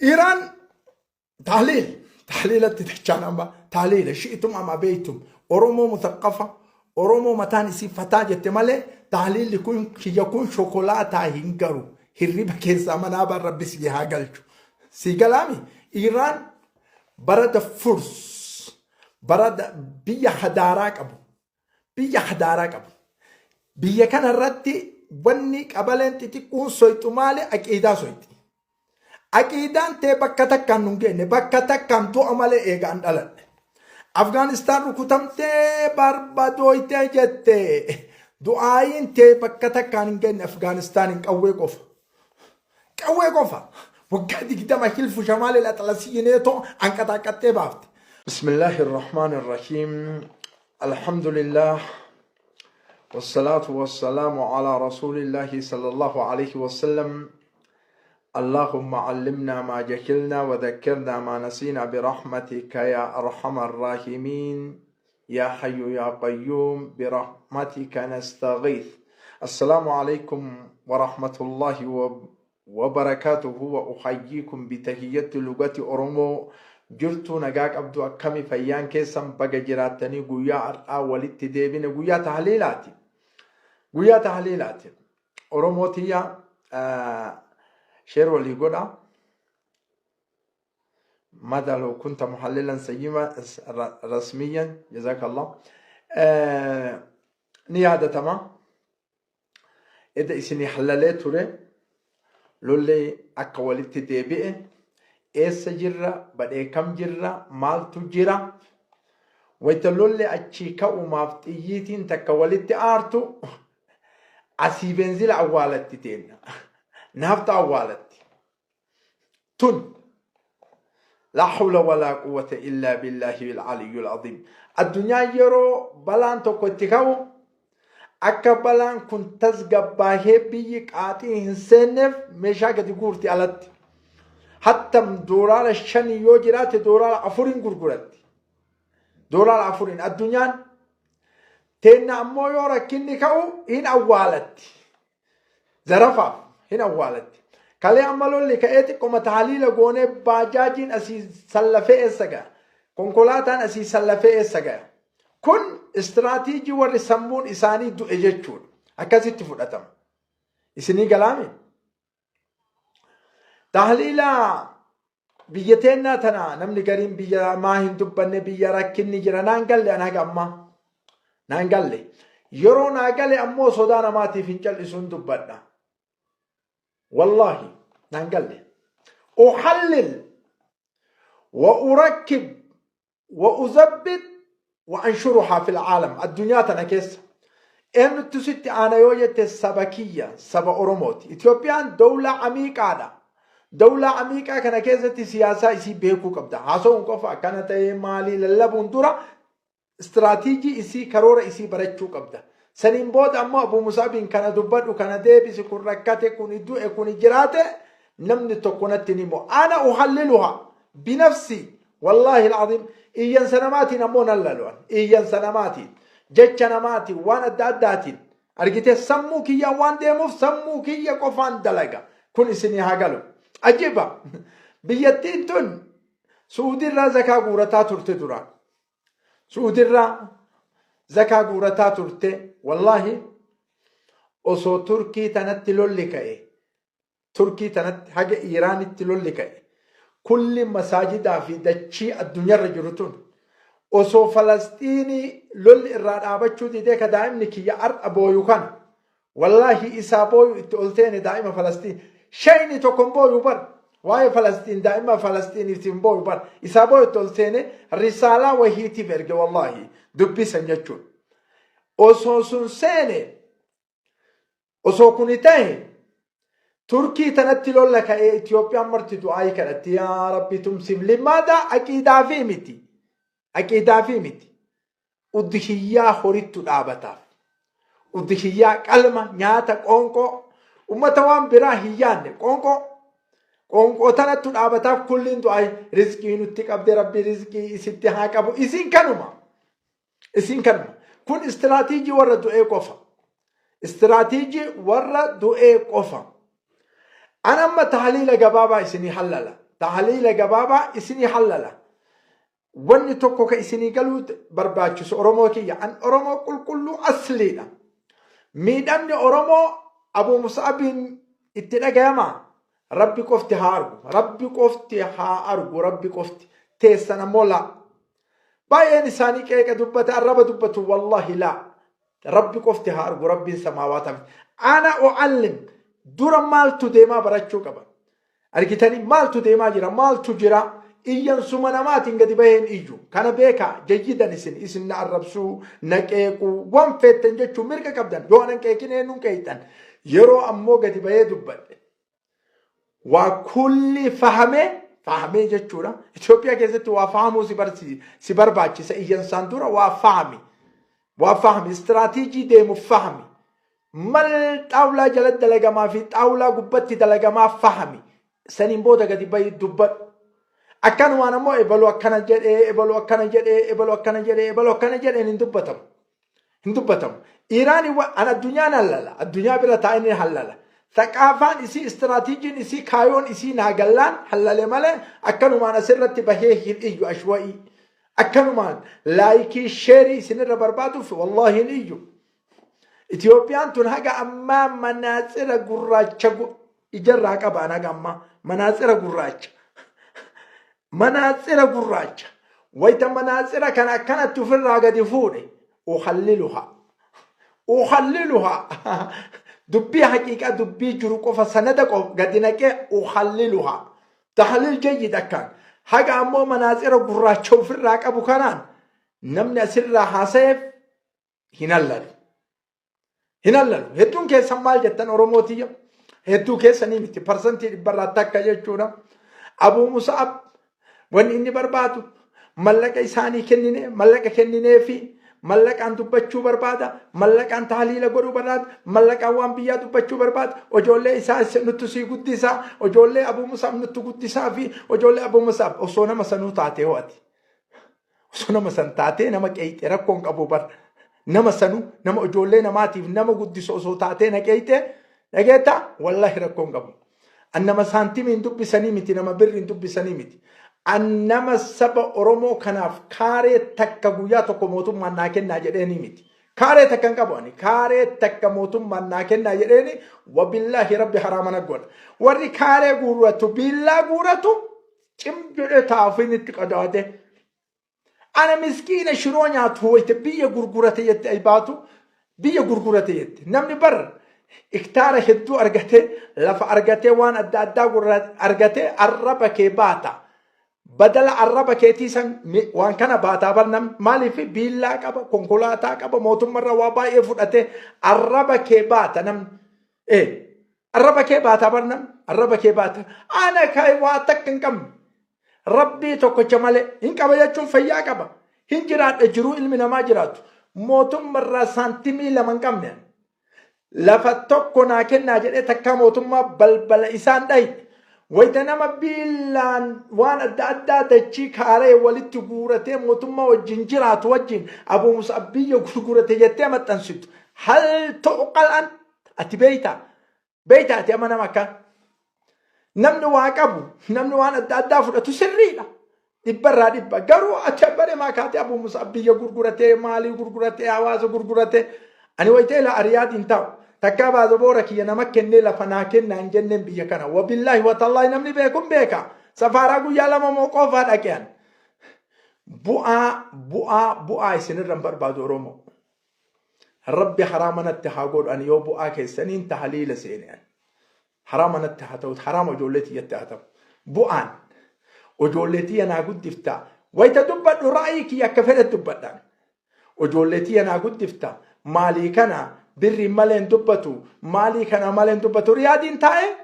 Iraan tahliil tahliilatti dachaan amma tahliila shi'itum am abeeytum. Oromoo mutaqqafa, Oromoo mataan isii fataa jette malee tahliilli kun kiyya kun shokolaataa hin garu. Hirriba keessaa manaa baan rabbi sii haa galchu. Sii galaami. Iraan barada furs, barada biyya hadaaraa qabu, biyya hadaaraa qabu. Biyya kana irratti wanni qabaleen xixiqqoon soyxu maali? Aqiidaa soyxi. Aqiidaan tee bakka takkaan nun geenne, bakka takkaan du'a malee eegaan dhaladhe. Afgaanistaan rukutamtee barbadooytee jette. Du'aayiin tee bakka takkaan hin geenne Afgaanistaan hin qawwee qofa. Qawwee qofa. Waggaa 20 hilfu shamaalil axalasii neetoo anqaxaaqaxxee baafte. Bismillaahi irrahmaan irrahiim. Alhamdulillah. Wassalaatu wassalaamu alaa rasuulillaahi sallallahu alayhi wasallam. اللهم علمنا ما جهلنا وذكرنا ما نسينا برحمتك يا أرحم الراحمين يا حي يا قيوم برحمتك نستغيث. السلام عليكم ورحمة الله وبركاته، وأحييكم بتحية لغة أورمو. Jirtu, nagaa qabdu? Akkami fayyaan keessan? Baga jiraattanii. Guyyaa har'aa walitti deebine, guyyaa tahliilaati. Guyyaa tahliilaati. Oromoo tiyya, share walii godha. ماذا لو كنت محللا سيما رسميا؟ جزاك الله. Ni yaadatama, eda isinii hallalee ture lollee akka walitti deebi'e. Eessa jirra? Badhee kam jirra? Maaltu jira? Wayita lollee achii ka'umaaf xiyyiitiin takka walitti aartu, asii beenzila awwaalatti teenna, naafta awwaalatti tun. لا حول ولا قوة إلا بالله العلي العظيم. Addunyaan yeroo balaan tokko itti ka'u, akka balaan kun tasgabbaahee biyyi qaaxii hin seenneef meeshaa gadi guurti alatti. Hattam $5 yoo jiraate $4n gurguratti. $4n addunyaan teenna ammoo yoo rakkinni ka'u hin awwaalatti. Zarafaaf hin awwaalatti. Kalee amma lolli ka'ee xiqqoma tahliila goonee, baajaajiin asii sallafee eessa ga'a? Konkolaataan asii sallafee eessa ga'a? Kun istiraatiijii warri sammuun isaanii du'e jechuudha. Akkasitti fudhatama. Isinii galaami? Tahliila biyya teennaa tana namni gariin biyya maa hin dubbanne, biyya rakkinni jira. Naan galle an haga ammaa. Naan galle. Yeroo naa gale ammoo sodaa namaatiif hin cal'isuun dubbadha. Wallaahi naan galle. أحلل وأركب وأزبط وأنشرها في العالم. Addunyaa tana keessa. Eenyutti sitti aana yoo jette, saba kiyya, saba Oromooti. Itoophiyaan dawlaa amiiqaadha. Dawlaa amiiqaa kana keessatti siyaasaa isii beekuu qabda. Haasa'uun qofa akkana ta'ee maalii lallabuun dura istiraatiijii isii, karoora isii barachuu qabda. Saniin booda ammoo Abu Musaabiin kana dubbadhu, kana deebisi, kun rakkate, kun du'e, kun jiraate, namni tokko natti ni himu. أنا أحللها بنفسي والله العظيم. Iyyansa namaatiin ammoo nan lalu'an. Iyyansa namaatiin, jecha namaatiin, waan adda addaatiin argite sammuu kiyya waan deemuuf sammuu kiyya qofaan dalaga. Kun isinii haa galu. Ajiba! Biyyattiin tun Suudirraa zakaa guurataa turte duraan. Suudirraa zakaa guurataa turte. Wallaahi osoo Turkii tanatti lolli ka'e, Turkii tanatti haga Iiraanitti lolli ka'e, kulli masaajidaa fi dachii addunyaarra jiru tun osoo Falasxiinii lolli irraa dhaabachuu didee, ka daa'imni kiyya har'a booyu kana wallaahi isaa booyu itti ol seene. Daa'ima Falasxiin shayni tokko hin booyu bar, waa'ee Falasxiin daa'ima Falasxiiniif hin booyu bar, isaa booyu itti ol seene risaalaa wahiitiif erge. Wallaahi dubbisan jechuun osoo sun seene, osoo kuni ta'e, Turkii tanatti lolla ka'ee Itoophiyaan marti du'aayii kadhatti, yaa Rabbi tumsiif. Limaada? Aqiidaa fi miti, aqiidaa fi miti, udhiyyaa horittu dhaabataaf, udhiyyaa qalma nyaata qoonqoo ummata waan biraa hin yaanne, qoonqoo qoonqoo tanattu dhaabataaf. Kulliin du'aayii rizqii nutti qabde, Rabbi rizqii isitti haa qabu. Isin kanuma, isin kanuma. Kun istiraatiijii warra du'ee qofa, istiraatiijii warra du'ee qofa. An amma tahliila gabaabaa isinii hallala. Tahliila gabaabaa isinii hallala. Wanni tokko ka isinii galuu barbaachisu Oromoo kiyya an Oromoo qulqulluu asliidha. Miidhamni Oromoo Abuu Mus'abiin itti dhagayamaa? Rabbi qofti haa argu. Rabbi qofti haa argu. Rabbi qofti. Teessan ammoo laa. Baay'een isaanii qeeqa dubbata arraba dubbatu wallahi laa. Rabbi qofti haa argu rabbiin samaawaata. Ana u'allim dura maaltu deemaa barachuu qaba. Argitanii maaltu deemaa jira maaltu jira iyyansuma namaatiin gadi baheen iyyu kana beekaa jayyidan isin isin na arrabsuu na qeequu waan feettan jechuu mirga qabdan yoo anan qeeqin eenyuun qeeyxan yeroo ammoo gadi bahee dubbadhe waa kulli fahamee fahamee jechuudha Itoophiyaa keessatti waa fahamuu si barsi si barbaachisa iyyansaan dura waa fahami waa fahami istiraatiijii deemu fahami Mal xaawlaa jala dalagamaa fi xaawlaa gubbatti dalagamaa fahami. Saniin booda gadi bahi dubbadhu. Akkanumaan ammoo ebalu akkana jedhee, ebalu akkana jedhee, ebalu akkana jedhee, ebalu akkana jedheen hin dubbatamu. Hin dubbatamu. Iiraan an addunyaan hallala. Addunyaa bira taa'een hallala. Thaqaafaan isii, istiraatiijiin isii, kaayoon isii naa gallaan hallale malee akkanumaan asirratti bahee hin iyyu ashwa'ii. Akkanumaan laayikii sheerii isinirra barbaaduuf wallaahi hin iyyu. Itiyoophiyaan tun haga ammaa manaatsira gurraacha ijarraa qabaan haga ammaa manaatsira gurraacha. Manaatsira gurraacha. Wayita manaatsira kana akkanatti ofirraa gadi fuudhe uhalliluha. Uhalliluha. Dubbii haqiiqaa dubbii jiru qofa sanada qofa gadi naqee uhalliluha. Tahlil jayyid akkaan. Haga ammoo manaatsira gurraacha ofirraa qabu kanaan namni asirraa haasayeef hin hallalu. Hin hallalu. Hedduun keessan maal jettan Oromoo tiyya? Hedduu keessanii miti. Parsantii dhibbarraa takka jechuudha. Abuu Musa'ab wanni inni barbaadu mallaqa isaanii kennine mallaqa kenninee fi mallaqaan dubbachuu barbaada mallaqaan tahliila godhuu barbaada mallaqaan waan biyyaa dubbachuu barbaada ijoollee isaa nuttu sii guddisaa ijoollee Abuu Musa'ab nuttu guddisaa fi ijoollee Abuu Musa'ab osoo nama sanuu taatee ho'ati. Osoo nama san taatee nama qeeyxe rakkoon qabu bar. Nama sanu nama ijoollee namaatiif nama guddisu osoo taatee na qeeyxe dhageetta wallahi rakkoon qabu. An nama saantimiin dubbisanii miti nama birriin dubbisanii miti. An nama saba Oromoo kanaaf kaaree takka guyyaa tokko mootummaan naa kennaa jedheenii miti. Kaaree takka hin qabu ani. Kaaree takka mootummaan naa kennaa jedheeni wabillaahi rabbi haraama na godha. Warri kaaree guurratu biillaa guuratu cim jedhee taa'ufiin itti qadaade. Ana miskiina shiroo nyaatu wayita biyya gurgurate jette ay baatu biyya gurgurate jette. Namni bar iktaara hedduu argatee lafa argatee waan adda addaa argatee arraba kee baata. Badala arraba keetii san waan kana baataa bar namni maaliif biillaa qaba konkolaataa qaba mootummarra waa baay'ee fudhatee arraba kee baata namni. Ee Arraba kee baataa bar namni arraba kee baata. Ana kan waa takka hin qabne. Rabbii tokkicha malee hin qaba jechuun fayyaa qaba. Hin jiraadha jiruu ilmi namaa jiraatu. Mootummarraa saantimii lama hin qabne. Lafa tokko naa kennaa jedhee takkaa mootummaa balbala isaan dhahi. Wayita nama biillaan waan adda addaa dachii kaaree walitti guuratee mootummaa wajjin jiraatu wajjin Abuu Mus'ab biyya gurgurate jettee maxxansitu. Hal tu'qal an Ati beektaa? Beektaa ati amma nama akka? Namni waa qabu, namni waan adda addaa fudhatu sirriidha. Dhibbarraa dhibba. Garuu ati abbare maa kaatee Abuu Mus'ab biyya gurguratee, maalii gurguratee, hawaasa gurguratee. Ani wayitee ilaa Ariyaad hin taa'u. Takkaa baazaboora kiyya nama kennee lafa naa kennaa hin jenneen biyya kana. Wabillaahi watallaahi namni beeku hin beeka. Safaaraa guyyaa lama moo qofaa dhaqe an. Bu'aa bu'aa bu'aa isinirra hin barbaadu Oromoo. Rabbi haraama natti haa godhu ani yoo bu'aa keessaniin tahaliila seene ani. Haraama natti haa ta'u haraama ijoollee tiyyatti haa ta'u. Bu'aan ijoollee tiyya naa guddifta. Wayita dubbadhu ra'ayii kiyya akka fedhe dubbadhaan. Ijoollee tiyya naa guddifta. Maalii kana birriin malee hin dubbatu. Maalii kana malee hin dubbatu. Riyaadiin taa'ee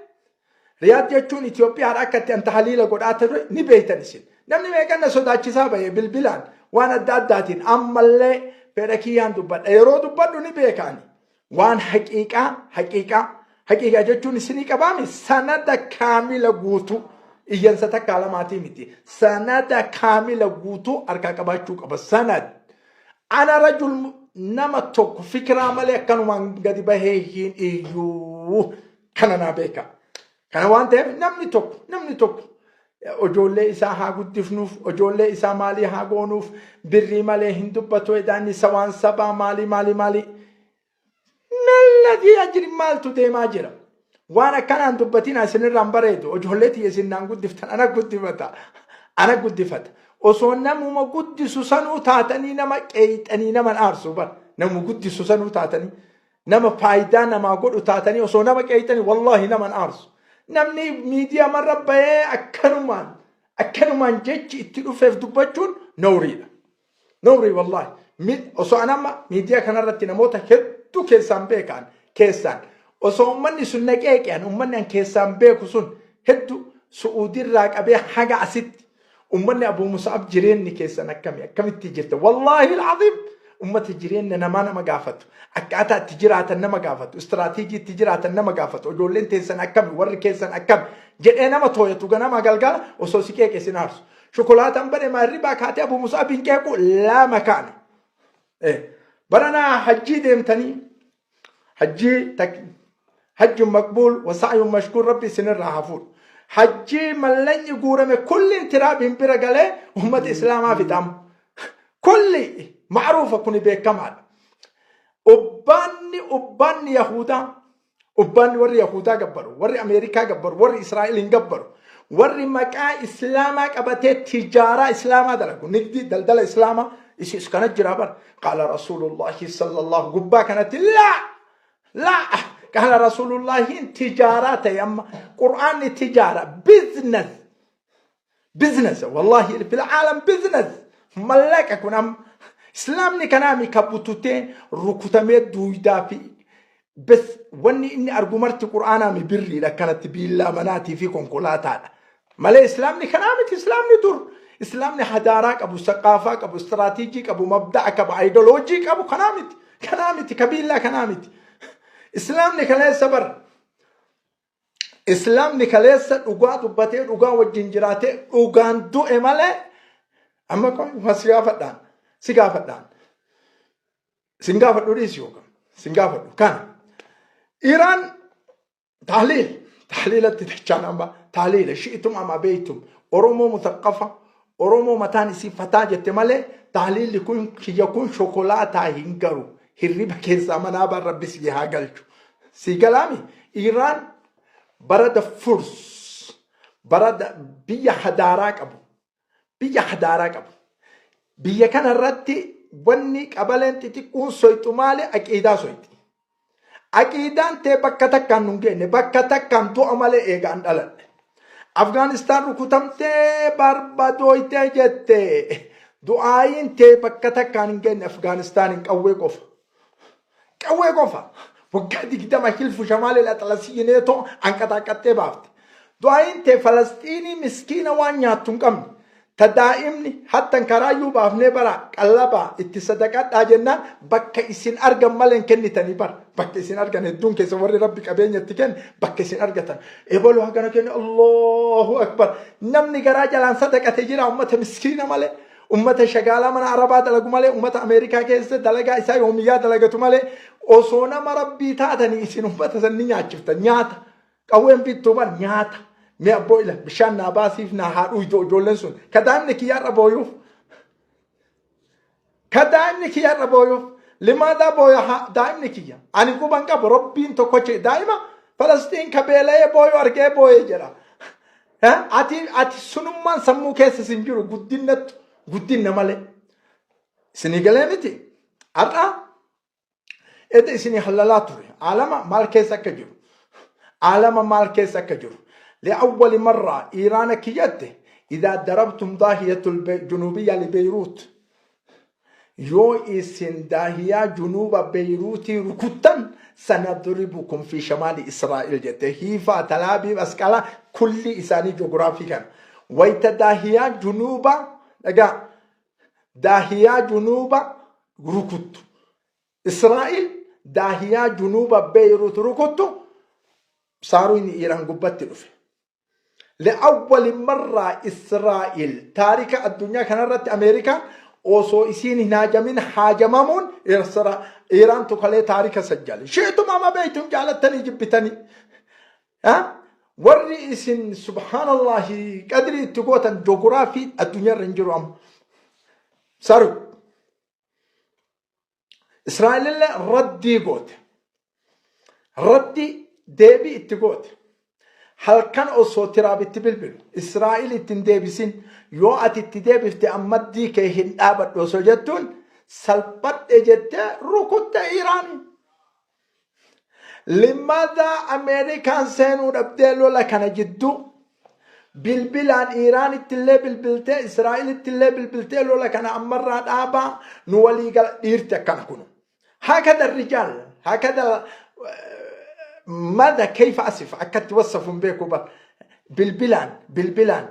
Riyaad jechuun Itoophiyaadha akka itti an tahaliila godhaa ture ni beektan isin. Namni meeqan na sodaachisaa bahe bilbilaan waan adda addaatiin ammallee fedha kiyyaan dubbadha. Yeroo dubbadhu ni beeka ani. Waan haqiiqaa haqiiqaa haqiiqaa jechuun isinii qabaami sanada kaamila guutuu iyyansa takkaa lamaatii miti. Sanada kaamila guutuu harkaa qabaachuu qaba. Sanad. Ana rajul nama tokko fikiraa malee akkanumaan gadi bahee hin iyyuu. Kana naa beeka. Kana waan ta'eef namni tokko namni tokko Ijoollee isaa haa guddifnuuf, ijoollee isaa maalii haa goonuuf, birrii malee hin dubbatu edaan isa waan sabaa maalii maalii maalii. Malladii ajiri maaltu deemaa jira? Waan akkanaan dubbatiin isinirraan bareedu. Ijoollee tiyya isin naan guddiftan ana guddifata. Ana guddifata. Osoo namuma guddisu sanuu taatanii nama qeeyxanii nama aarsu bara. Namuma guddisu sanuu taatanii. Nama faayidaa namaa godhu taatanii osoo nama qeeyxanii wallaahi nama aarsu. Namni miidiyaa marra bahee akkanumaan akkanumaan jechi itti dhufeef dubbachuun nawriidha. Nawrii wallaahi. Osoo an amma miidiyaa kanarratti namoota hedduu keessaan beekan keessaan osoo uummanni sun na qeeqean uummanni an keessaan beeku sun hedduu Su'uudirraa qabee haga asitti uummanni Abuu Musa'ab jireenyi keessan akkami akkamitti jirta wallaahi al'aziim ummata jireenya namaa nama gaafatu akkaataa itti jiraatan nama gaafatu istiraatiijii itti jiraatan nama gaafatu ijoolleen teessan akkami warri keessan akkami jedhee nama tooyatu ganama galgala osoo si qeeqe sin aarsu. Shukulaataan bade maarribaa kaatee Abuu Musa'ab hin qeequ lama kaane. Baranaa hajjii deemtanii hajjii hajjun maqbuul wasaayun mashkuur rabbi isinirraa haa fuudhu. Hajjii mallaqni guurame kulliin tiraabiin bira galee ummata islaamaa fixamu. Kulli ma'ruufa kuni beekamaadha. Ubbaanni ubbaanni Yahudaa Ubbaanni warri Yahudaa gabbaru, warri Ameerikaa gabbaru, warri Israa'el hin gabbaru, warri maqaa Islaamaa qabatee tijaaraa Islaamaa dalagu, nigdii daldala Islaamaa isis kana jira bar. Qaala Rasuulullaahi sallallahu gubbaa kanatti laa laa qaala Rasuulullaahiin tijaaraa ta'e amma Qur'aanni tijaara business business wallahi fil aalam business mallaqa kun amma islaamni kanaami ka bututee rukutamee duuydaa fi bes wanni inni argu marti qur'aanaami birriidha akkanatti biillaa manaatii fi konkolaataadha malee islaamni kanaa miti. Islaamni dur islaamni hadaaraa qabu, saqaafaa qabu, istiraatiijii qabu, mabda'a qabu, aayidoloojii qabu kanaa miti, kanaa miti, ka biillaa kanaa miti. Islaamni kaleessa bara Islaamni kaleessa dhugaa dubbatee dhugaa wajjin jiraatee dhugaan du'e malee amma qofa si gaafadhaan si gaafadhaan sin gaafadhu dhiisi yookaan sin gaafadhu kana Iraan tahliil tahliilatti dachaan amma tahliila shi'itum amma beeytum Oromoo mutaqqafa Oromoo mataan isii fataa jette malee tahliilli kun kiyya kun shokolaataa hin garu hirriba keessaa manaa baan rabbi sii haa galchu sii galaami. Iraan barada furs barada biyya hadaaraa qabu, biyya hadaaraa qabu. Biyya kana irratti wanni qabaleen xixiqqoon soyxu maali? Aqiidaa soyxi. Aqiidaan tee bakka takkaan nun geenne, bakka takkaan du'a malee eegaan dhaladhe. Afgaanistaan rukutamtee barbadooytee jette. Du'aayiin tee bakka takkaan hin geenne Afgaanistaan hin qawwee qofa. Qawwee qofa. Waggaa 20 hilfu shamaalee laxalasii neetoo anqaxaaqaxxee baafte. Du'aayiin tee Falasxiinii miskiina waan nyaattu hin qabne. Ta daa'imni hattan karaayyuu baafnee bara qallabaa itti sadaqadhaa jennaan bakka isin argan malee hin kennitanii bara. Bakka isin argan hedduun keessa warri rabbi qabeenya itti kenne bakka isin argatan. Ebaluu hagana kenne Allahu Akbar. Namni garaa jalaan sadaqate jira ummata miskiina malee. Ummata shagaalaa mana Arabaa dalagu malee, ummata Ameerikaa keessa dalagaa isaa yoomiyyaa dalagatu malee osoo nama rabbii taatanii isin ummata san ni nyaachiftan nyaata. Qawween bittuu bar nyaata. Mee abboo ila bishaan naa baasiif naa haa dhuydu ijoolleen sun. Ka daa'imni kiyyaarra booyuuf. Ka daa'imni kiyyaarra booyuuf. Limaadaa booya daa'imni kiyya. Ani quban qabu rabbiin tokkocha daa'ima Falastiin ka beela'ee booyu argee booyee jedha. Ati ati sunummaan sammuu keessa sin jiru guddinnattu guddinna malee. Isinii galee miti. Har'a Eda isinii hallalaa ture. Aalama maal keessa akka jiru. Aalama maal keessa akka jiru. Li'awwali marraa Iiraana kiyyatte idaa darabtum daahiyatul junuubiyya li Beeyruut. Yoo isin daahiyaa junuuba Beeyruutii rukuttan sanadribukum fi shamaali Israa'il jette. Hiifaa, Talaabiib, Asqalaa kulli isaanii joogiraafii kana. Wayita daahiyaa junuuba dhagaa daahiyaa junuuba rukuttu. Israa'il daahiyaa junuuba Beeyruut rukuttu saaruun Iiraan gubbatti dhufe. Li'awwali marraa Israa'il taarika addunyaa kanarratti Ameerikaan osoo isiin hin haajamin haajamamuun Iiraantu kalee taarika sajjale. Shiitum ama beeytum jaalattanii jibbitanii. Warri isin subhaanallahi qadrii itti gootan joogiraafii addunyaarra hin jiru amma. Saru. Israa'elillee raddii goote. Raddii deebii itti goote. Halkan osoo tiraab itti bilbilu Israa'el itti hin deebisin yoo ati itti deebifte ammaddii kee hin dhaabadhu osoo jettuun salphadhe jettee rukutte Iraanii. Limaadhaa Ameerikaan seenuu dhabdee lola kana jidduu bilbilaan Iiraanitti illee bilbiltee Israa'elitti illee bilbiltee lola kana ammarraa dhaabaa nu walii gala dhiirti akkana kunu. Hakada rijaal hakada mada kayfa asif akkatti wassafu hin beeku bar bilbilaan bilbilaan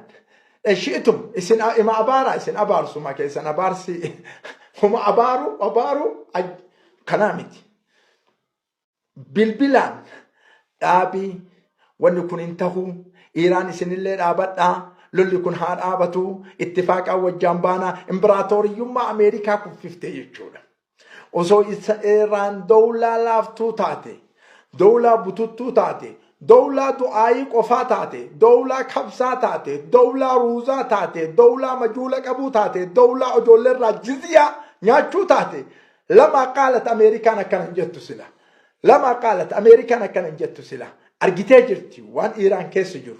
shi'tum isin ima abaaraa isin abaarsuma keessan abaarsi huma abaaru abaaru kanaa miti. Bilbilaan dhaabii wanni kun hin tahu Iiraan isinillee dhaabadhaa lolli kun haa dhaabatu ittifaaqaan wajjaan baanaa imbiraatooriyyummaa Ameerikaa kuffifte jechuudha. Osoo Iiraan dowlaa laaftuu taate dowlaa bututtuu taate dowlaa du'aayii qofaa taate dowlaa kabsaa taate dowlaa ruuzaa taate dowlaa majuula qabuu taate dowlaa ijoolleerraa jizyaa nyaachuu taate Lamaa qaalat Ameerikaan akkana hin jettu sila. Lamaa qaalat Ameerikaan akkana hin jettu sila. Argitee jirti waan Iiraan keessa jiru.